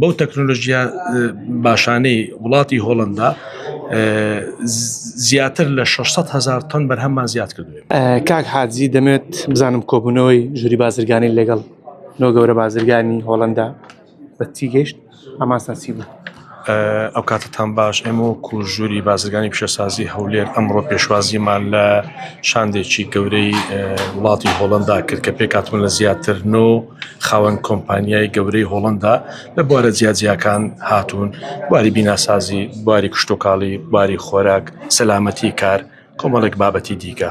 بەو تەکنۆلۆژیا باشانەی وڵاتی هۆڵندا زیاتر لە 600 هزار تۆن بەرهەممان زیاد کردوێ. کاک حاجی دەمێت بزانم کۆبوونەوەی ژووری بازرگانی لەگەڵ نۆ گەورە بازرگانی هۆڵندا بە چی گەیشت ئامانجتان چی بوو؟ ئەو کاتتان باش ئێمە وەکو ژووری بازرگانی پیشەسازی هەولێر ئەمڕۆ پێشوازیمان لە شاندێکی گەورەی وڵاتی هۆڵندا کرد کە پێکهاتبوون لە زیاتر نۆ خاوەن کۆمپانیای گەورەی هۆڵندا لە بوارە جیاجیاکان هاتوون بواری بیناسازی بواری کشتتوکاڵی بواری خۆراک سەلامەتی کار کۆمەڵێک بابەتی دیکە.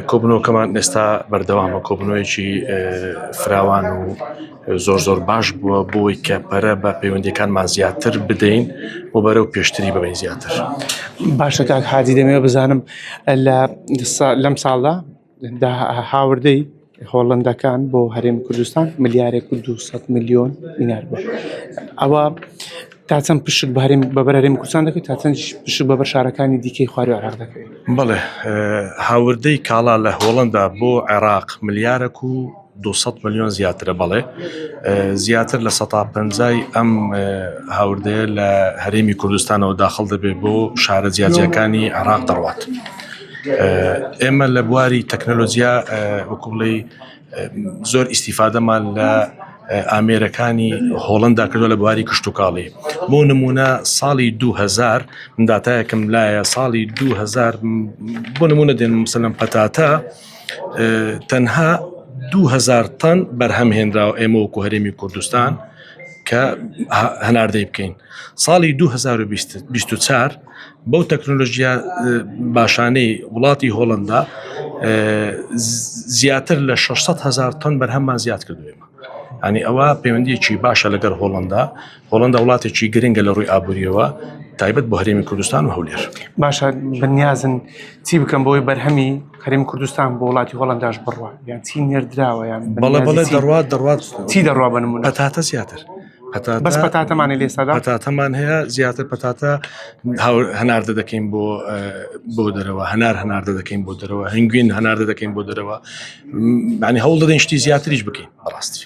کۆبنەوەکەمان ئێستا بەردەوامە کۆبنەوەیەکی فراوان و زۆر زۆر باش بووە بۆی کە پەرە بە پەیوەندیەکانمان زیاتر بدەین و بەرەو پێشتری ببین زیاتر. باشە کاک حاجی دەمەوێت بزانم لە لەم ساڵدا هاوردەی هۆڵندەکان بۆ هەرێمی کوردستان ملیارێک و 200 میلیۆن دینار بوو ئەوە تا چەند پشک بە هەرێم بە بەر هەرێمی کوردستان دەکەوێت تا چەند پشک بە بەر شارەکانی دیکەی خواری عێراق دەکەوێت؟ بەڵێ هاوردەی کاڵا لە هۆڵندا بۆ عێراق ملیارێک و 200 ملیۆن زیاترە بەڵێ زیاتر لە سەتا پەنجای ئەم هاوردەیە لە هەرێمی کوردستانەوە داخڵ دەبێت بۆ شارە جیاجیاکانی عێراق دەڕوات. ئێمە لە بواری تەکنەلۆجیا وەکو بڵێ زۆر ئیسیفادەمان لە ئامێرەکانی هۆڵندا کردو لە بواری کشتتوکاڵی بۆ نمونە ساڵی 2000 من داتایەکم لایە ساڵی 2000 بۆ نمونە دێن مسلم پەتاتە تەنها 2000 تەن بەرهەم هێنراوە ئێمە وەکو هەرێمی کوردستان کە هەناردەی بکەین ساڵی 2024 بەو تەکنۆلۆژیا باشانەی وڵاتی هۆڵندا زیاتر لە 600 هزار تۆن بەرهەممان زیاد کردوێمە ینی ئەوە پەیوەندیەکی باشە لەگەر هۆڵندا هۆڵندا وڵاتێکی گرنگە لە ڕووی ئابووریەوە تایبەت بۆ هەرێمی کوردستان و هەولێر باشە بەنیازن چی بکەم بۆی بەرهەمی هەرێمی کوردستان بۆ وڵاتی هۆڵنداش بڕوە یان چی نێردراوە یان بەڵێ بەڵێ دەڕوات دەڕوات چی دەڕوا بە نمونە پەتاتە زیاتر پەتاتە بەس پەتاتەمان لێ سادا پەتاتەمان هەیە زیاتر پەتاتە هەناردە دەکەین بۆ بۆ دەرەوە هەنار هەناردە دەکەین بۆ دەرەوە هەنگوین هەناردە دەکەین بۆ دەرەوە معنی هەوڵ دەدەین شتی زیاتریش بکەین بەڕاستی.